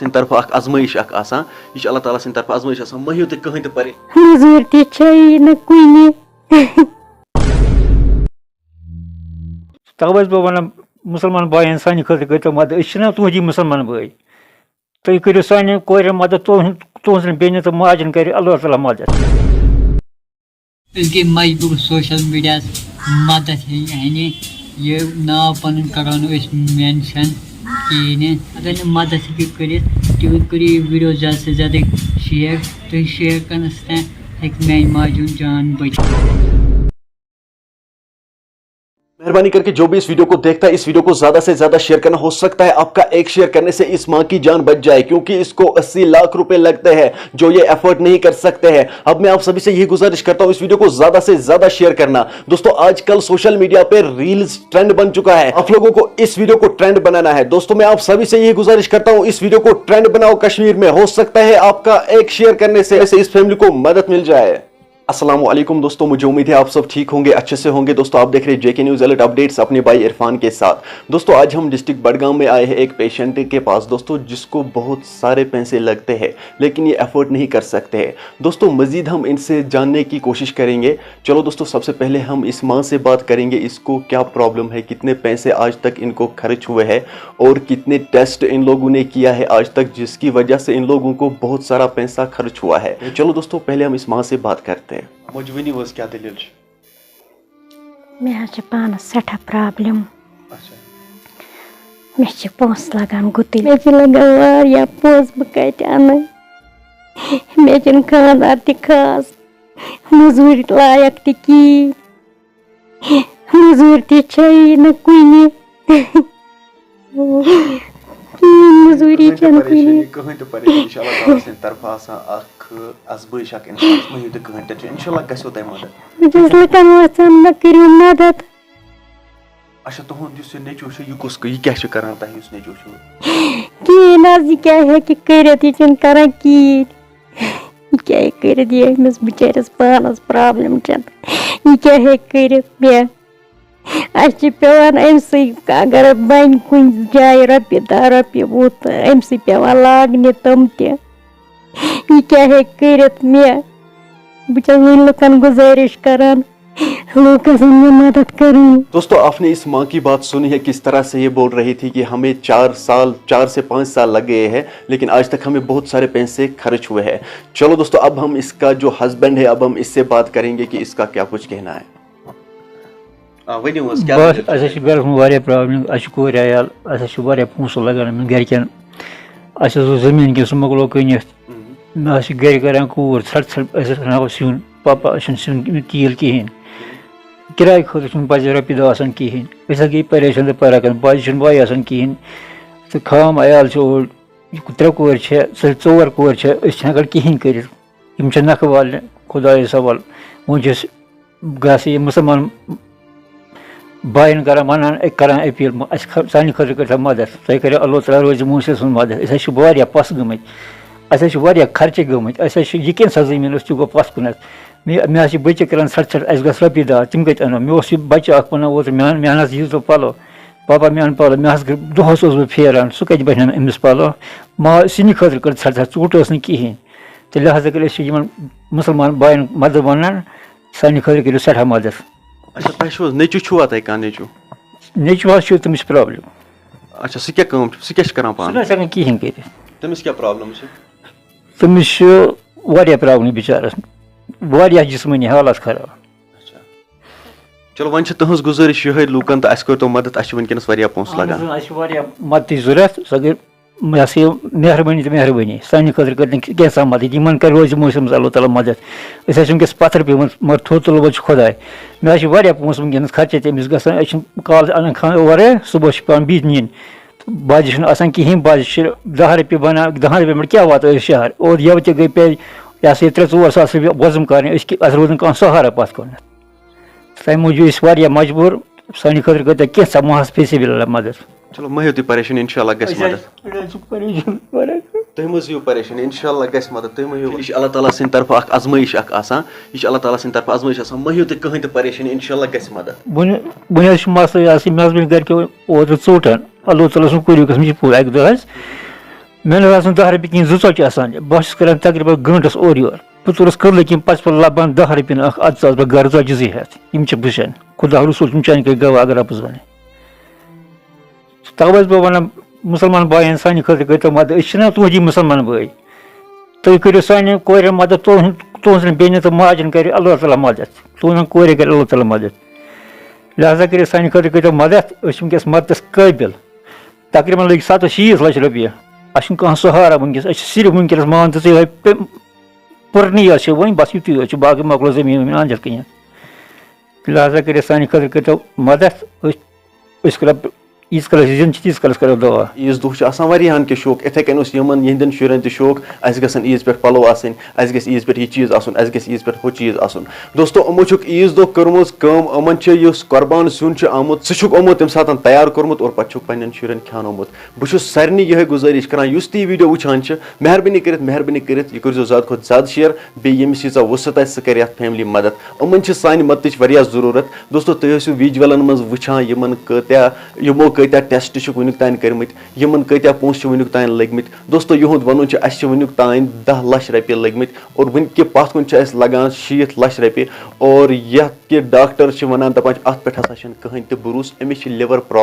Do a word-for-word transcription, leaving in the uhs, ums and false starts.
سٕنٛدِ طرفہٕ اکھ آزمٲیش اکھ آسان۔ یہِ چھِ اللہ تعالیٰ سٕنٛدِ طرفہٕ آزمٲیش آسان، مہ ہیٚیِو تُہۍ کٕہٕنۍ تہِ پریشٲنی۔ مٔزوٗرۍ تہِ چھےٚ یی نہٕ کُنہِ۔ توے چھُس بہٕ وَنان مُسلمان بایَن، سانہِ خٲطرٕ کٔرۍتو مدد، أسۍ چھِنہ تُہٕنٛدی مُسلمان بٲے۔ تُہۍ کٔرِو سانٮ۪ن کورٮ۪ن مدد، تُہٕنٛد، تُہٕنٛزن بیٚنٮ۪ن تہٕ ماجن کَرِ اللہ تعالیٰ مدد۔ أسۍ گٔے مجبوٗر سوشل میٖڈیاہَس مدد ہیٚنہِ، یہِ ناو پَنُن کَرو نہٕ أسۍ مینشن کِہیٖنۍ۔ اگر نہٕ مدد ہیٚکِو کٔرِتھ، تُہۍ کٔرِو یہِ ویٖڈیو زیادٕ سے زیادٕ شیئر۔ تُہۍ شیئر کَرنہٕ سۭتۍ ہیٚکہِ میٛانہِ ماجہِ ہُنٛد جان بٔچِتھ۔ مہربانی करके जो भी इस वीडियो को देखता है, इस वीडियो को ज्यादा से ज्यादा शेयर करना। हो सकता है आपका एक शेयर करने से इस माँ की जान बच जाए, क्योंकि इसको अस्सी लाख रुपए लगते हैं, जो ये अफोर्ड नहीं कर सकते हैं। अब मैं आप सभी से यही गुजारिश करता हूँ, इस वीडियो को ज्यादा से ज्यादा शेयर करना। दोस्तों, आजकल सोशल मीडिया पे रील्स ट्रेंड बन चुका है, आप लोगों को इस वीडियो को ट्रेंड बनाना है। दोस्तों, मैं आप सभी से यही गुजारिश करता हूँ, इस वीडियो को ट्रेंड बनाओ कश्मीर में। हो सकता है आपका एक शेयर करने से, से इस फैमिली को मदद मिल जाए। अस्सलाम वालेकुम दोस्तों, मुझे उम्मीद है आप सब ठीक होंगे, अच्छे से होंगे। दोस्तों, आप देख रहे हैं जेके न्यूज़ अलर्ट अपडेट्स अपने भाई इरफान के साथ। दोस्तों, आज हम डिस्ट्रिक्ट बडगाम में आए हैं एक पेशेंट के पास दोस्तों, जिसको बहुत सारे पैसे लगते हैं, लेकिन ये अफोर्ड नहीं कर सकते हैं। दोस्तों, मज़ीद हम इनसे जानने की कोशिश करेंगे। चलो दोस्तों, सबसे पहले हम इस माँ से बात करेंगे, इसको क्या प्रॉब्लम है, कितने पैसे आज तक इनको खर्च हुए हैं और कितने टेस्ट इन लोगों ने किया है आज तक, जिसकी वजह से इन लोगों को बहुत सारा पैसा खर्च हुआ है। चलो दोस्तों, पहले हम इस माँ से बात करते हैं। موج ؤنِو حظ، کیٛاہ دٔلیٖل چھِ؟ مےٚ حظ چھِ پانَس سٮ۪ٹھاہ پرٛابلِم۔ اچھا۔ مےٚ چھِ پونٛسہٕ لَگان گُتٕلۍ۔ مےٚ چھِ لَگان واریاہ پونٛسہٕ، بہٕ کَتہِ اَنہٕ؟ مےٚ چھِنہٕ خانٛدار تہِ خاص، مٔزوٗرۍ لایق تہِ کِہیٖنۍ۔ مٔزوٗرۍ تہِ چھَیی نہٕ کُنہِ۔ کِہیٖنۍ، مٔزوٗری کٕہٕنۍ تہِ چھَنہٕ کُنہِ۔ پریشٲنی، کٕہٕنۍ تہِ پریشٲنی چھِ اللہ تعالیٰ سٕنٛدِ طرفہٕ آسان اکھ آزمٲیش، اکھ اِنسانَس، مہٕ ہیٚیِو تُہۍ کٕہٕنۍ ٹینشن، اِنشاء اللہ گژھیو تۄہہِ مدد۔ بہٕ چھَس لُکَن وَژھان، مےٚ کٔرِو مدد۔ اچھا، تُہُنٛد یُس یہِ نیٚچوٗ چھُ، یہِ کُس، یہِ کیٛاہ چھُ کران تۄہہِ، یُس نیٚچوٗ چھُ؟ کِہیٖنۍ حظ، یہِ کیٛاہ ہیٚکہِ کٔرِتھ؟ یہِ چھُنہٕ کران کِہیٖنۍ۔ یہِ کیٛاہ ہیٚکہِ کٔرِتھ؟ یہِ أمِس بِچٲرِس پانَس پرٛابلِم چھَنہٕ۔ یہِ کیٛاہ ہیٚکہِ کٔرِتھ مےٚ؟ اَسہِ چھِ پٮ۪وان أمۍ سٕے، اگر بَنہِ کُنہِ جایہِ رۄپیہِ دَہ، رۄپیہِ وُہ، تہٕ أمۍ سٕے پٮ۪وان لاگنہِ تِم تہِ۔ یہِ کیٛاہ ہیٚکہِ کٔرِتھ مےٚ؟ بہٕ چھَس وٕنہِ لُکَن گُزٲرِش کَران، لوٗکَن سۭتۍ مےٚ مَدَد کَرٕنۍ۔ दोस्तों, आपने इस माँ की बात सुनी है, किस तरह से ये बोल रही थी कि हमें चार साल, चार से पाँच साल लग गए हैं, लेकिन आज तक हमें बहुत सारे पैसे खर्च हुए हैं। चलो दोस्तों, अब हम इसका जो हस्बैंड है, अब हम इससे बात करेंगे कि इसका क्या कुछ कहना है। آ، ؤنِو حظ، کیٛاہ بس، دٔلیٖل چھِ؟ اَسہِ حظ چھِ گَرَس منٛز واریاہ پرٛابلِم۔ اَسہِ چھِ کورِ عیال، اَسہِ حظ چھِ واریاہ پونٛسہٕ لَگان یِمَن گَرِکٮ۪ن۔ اَسہِ حظ اوس زٔمیٖن کینٛہہ، سُہ مۄکلو کٕنِتھ۔ مےٚ حظ چھِ گَرِ کَران کوٗر ژھَٹھ ژھَٹھ، اَسہِ حظ رَنو سیُن، پاپا، اَسہِ چھُنہٕ سیُن تیٖل کِہیٖنۍ۔ کِراے خٲطرٕ چھُنہٕ پَزِ رۄپیہِ دَہ آسان کِہیٖنۍ۔ أسۍ حظ گٔے پریشان تہٕ پَران کَران، پَزِ چھُنہٕ وَے آسان کِہیٖنۍ۔ تہٕ خام عیال چھِ اوٗرۍ، یہِ ترٛےٚ کورِ چھےٚ، سُہ ترٛوٹ کورِ چھےٚ، أسۍ چھِنہٕ ہٮ۪کان کِہیٖنۍ کٔرِتھ۔ یِم چھِ نَکھٕ والنہِ، خۄدایَس حوال۔ وۄنۍ چھِ أسۍ گژھِ یہِ مُسلمان بایَن کران، وَنان، اے، کران اپیٖل، اَسہِ خٲ-، سانہِ خٲطرٕ کٔرِو سا مدد، تۄہہِ کٔرِو اللہ تعالیٰ روزِ موٗسِم سُنٛد مدد۔ أسۍ حظ چھِ واریاہ پَس گٔمٕتۍ، اَسہِ حظ چھِ واریاہ خرچہِ گٔمٕتۍ، اَسہِ حظ چھِ یہِ کینٛژھا زٔمیٖن اوس تیوٗت پَس کُنَتھ۔ مےٚ، مےٚ حظ چھِ بٔچہِ کران ژھَٹھ ژھَٹھ، اَسہِ گژھِ رۄپیہِ دَہ، تِم کَتہِ اَنو؟ مےٚ اوس یہِ بَچہٕ اَکھ وَنان اوترٕ، مےٚ اَن، مےٚ اَن حظ یہِ زٕ پَلو، پاپا مےٚ اَن پَلو، مےٚ حظ گٔے، دۄہَس اوسُس بہٕ پھیران، سُہ کَتہِ بَنہِ ہَم أمِس پَلو؟ ما، سِنہِ خٲطرٕ کٔر ژھَٹھ ژھَٹھ، ژوٗنٛٹھ اوس نہٕ کِہیٖنۍ۔ تہٕ لہذا کٔر أسۍ چھِ یِمَن مُسلمان بایَن مدد وَنان، سانہِ خٲطرٕ کٔرِو سٮ۪ٹھاہ مدد۔ اچھا، تۄہہِ چھُو حظ نیٚچوٗ، چھُوا تۄہہِ کانٛہہ نیٚچوٗ؟ نیٚچوٗ حظ چھُ، تٔمِس چھِ پرٛابلِم۔ اچھا، سُہ کیٛاہ کٲم چھُ، سُہ کیٛاہ چھُ کران سُہ پانہٕ؟ نہ حظ ہٮ۪کان کِہیٖنۍ کٔرِتھ۔ تٔمِس کیٛاہ پرٛابلِم چھِ؟ تٔمِس چھُ واریاہ پرٛابلِم بِچارَس، واریاہ جِسمٲنی حالات خراب۔ اچھا۔ چلو، وۄنۍ چھِ تُہٕنٛز گُزٲرِش یِہوٚے لوٗکَن تہٕ اَسہِ کٔرۍتو مدد، اَسہِ چھِ وٕنکیٚنَس واریاہ پونٛسہٕ اہن حظ، لَگان۔ اَسہِ چھِ واریاہ مدتٕچ ضوٚرَتھ، سۄ گٔے یہِ ہسا یہِ مہربٲنی تہٕ مہربٲنی۔ سانہِ خٲطرٕ کٔرۍ تٔمۍ کینٛژھا مدد، یِمن کرِ روزِ موسمس اللہ تعالیٰ مدد۔ أسۍ حظ چھِ وٕنکیٚس پتھر پیومُت، مگر تھوٚد تُلہٕ وول چھُ خۄداے۔ مےٚ حظ چھِ واریاہ پونٛسہٕ وٕنکیٚنس خرچہِ تٔمِس گژھان، أسۍ چھِنہٕ کالہٕ انان کھان اورے، صبحس چھِ پٮ۪وان بیٚیہِ نِنۍ۔ تہٕ بجہِ چھُنہٕ آسان کِہیٖنۍ، بجہِ چھِ دَہ رۄپیہِ بنان، دَہَن رۄپیَن پٮ۪ٹھ کیٛاہ واتو أسۍ شہر؟ اورٕ یَوٕ تہِ گٔے پے، یہِ ہسا یہِ ترٛےٚ ژور ساس رۄپیہِ وۄزُم کرٕنۍ، أسۍ کہِ-، اَسہِ روٗد نہٕ کانٛہہ سہارا پتھ کُنتھ۔ تَمہِ موٗجوٗب أسۍ واریاہ مجبوٗر، سانہِ خٲطرٕ کٔرۍتو کینٛژھا محض فی سبیل اللہ مدد۔ چلو، مہ ہیٚیِو تُہۍ پریشٲنی، انشاءاللہ گژھِ أسۍ مدد۔ حظ، أسۍ حظ چھِ پریشان واریاہ۔ تُہۍ مہ حظ ہیٚیِو پریشٲنی، انشاءاللہ گژھِ مدد۔ تُہۍ مہ ہیٚیِو، یہِ چھِ اللہ تعالیٰ سٕنٛدِ طرفہٕ اکھ آزمٲیِش اکھ آسان، یہِ چھِ اللہ تعالیٰ سٕنٛدِ طرفہٕ آزمٲیِش آسان، مہ ہیٚیِو تُہۍ کٕہٕنۍ تہِ پریشٲنی، انشاءاللہ گژھِ مدد۔ وۄنۍ، وۄنۍ حظ چھُ مسلہٕ یہِ ہسا، مےٚ حظ بَنہِ گرِکیو اوترٕ ژوٗنٛٹھن، اللہ تعالیٰ سُنٛد کوٚر یہِ قٕسم چھِ پوٗرٕ اَکہِ دۄہ حظ۔ مےٚ نہ حظ آسَن دَہ رۄپیہِ کِہیٖنۍ، زٕ ژۄچہِ آسان، بہٕ حظ چھُس کَران تقریٖباً گٲنٛٹَس اورٕ یورٕ۔ بہٕ تورَس کٔدلہٕ کِنۍ، پَتہٕ چھُس بہٕ لَبان دَہ رۄپیَن اَکھ، اَدٕ ژٕ آس بہٕ گَرٕ ژۄچہِ زٕ ہٮ۪تھ، یِم چھِ بہٕ سٮ۪ن۔ خۄدا رسول چھُم چانہِ کَتھِ گواہ اگر رۄبَس وَنہِ۔ تَوَے چھُس بہٕ وَنان مُسلمان بایَن، سانہِ خٲطرٕ کٔرۍتو مَدد، أسۍ چھِنہ تُہٕنٛدی مُسلمان بٲے۔ تُہۍ کٔرِو سانٮ۪ن کورٮ۪ن مَدد، تُہٕنٛز، تُہٕنٛزَن بیٚنٮ۪ن تہٕ ماجٮ۪ن کَرِ اللہ تعالیٰ مَدد، تُہٕنٛزَن کورٮ۪ن کَرِ اللہ تعالیٰ مَدد۔ لہذا کٔرِو سانہِ خٲطرٕ کٔرۍتو مَدد، أسۍ چھِ وٕنکٮ۪س مَددَس قٲبِل۔ تقریٖباً لٔگۍ سَتَتھ شیٖتھ لَچھ رۄپیہِ۔ اَسہِ چھُنہٕ کانٛہہ سہارا وٕنکیٚس، أسۍ چھِ صرف وٕنکیٚنَس مان ژٕ ژٕ یِہوٚے پے-، پُرنٕے یٲژ چھِ وۄنۍ، بَس یُتُے یوت چھُ، باقٕے مۄکلو زٔمیٖن وٕمیٖن اَنٛدٮ۪تھ کٕنِتھ۔ لہذا کٔرِتھ سانہِ خٲطرٕ کٔرۍتو مَدَتھ، أسۍ، أسۍ کَرو، ییٖتِس کالَس أسۍ زِندٕ چھِ، تیٖتِس کالَس کَرو دُعا۔ عیٖذ دۄہ چھُ آسان واریاہَن کینٛہہ شوق، اِتھَے کٔنۍ اوس یِمَن، یِہِنٛدٮ۪ن شُرٮ۪ن تہِ شوق، اَسہِ گژھن عیٖذ پٮ۪ٹھ پَلو آسٕنۍ، اَسہِ گژھِ عیٖذ پٮ۪ٹھ یہِ چیٖز آسُن، اَسہِ گژھِ عیٖذ پٮ۪ٹھ ہُہ چیٖز آسُن۔ دوستو، یِمو چھُکھ عیٖذ دۄہ کٔرمٕژ کٲم، یِمَن چھِ یُس قۄربان سیُن چھُ آمُت، سُہ چھُکھ یِمو تَمہِ ساتہٕ تیار کوٚرمُت اور پَتہٕ چھُکھ پنٛنٮ۪ن شُرٮ۪ن کھیٛانومُت۔ بہٕ چھُس سارنٕے یِہوٚے گُزٲرِش کَران، یُس تہِ یہِ ویٖڈیو وٕچھان چھِ، مہربٲنی کٔرِتھ، مہربٲنی کٔرِتھ، یہِ کٔرۍزیو زیادٕ کھۄتہٕ زیادٕ share، بیٚیہِ ییٚمِس ییٖژاہ وُسعت آسہِ، سُہ کَرِ یَتھ family مَدَد۔ یِمَن چھِ سانہِ مَدتٕچ واریاہ ضروٗرت۔ دوستو، تُہۍ ٲسِو visualَن منٛز وٕچھان، یِمَن کۭتیٛاہ، یِمو کۭتیٛاہ test چھِکھ وٕنیُک تام کٔرمٕتۍ، یِمَن کۭتیٛاہ پونٛسہٕ چھِ وٕنیُک تام لٔگمٕتۍ۔ دوستو، یِہُنٛد وَنُن چھُ، اَسہِ چھِ وٕنیُک تام دَہ لَچھ رۄپیہِ لٔگمٕتۍ اور وٕنہِ کہِ پَتھ کُن چھِ اَسہِ لَگان شیٖتھ لَچھ رۄپیہِ اور یَتھ کہِ doctor چھِ وَنان، دَپان چھِ، اَتھ پٮ۪ٹھ ہسا چھِنہٕ کٕہٕنۍ تہِ بروسہٕ، أمِس چھِ liver problem۔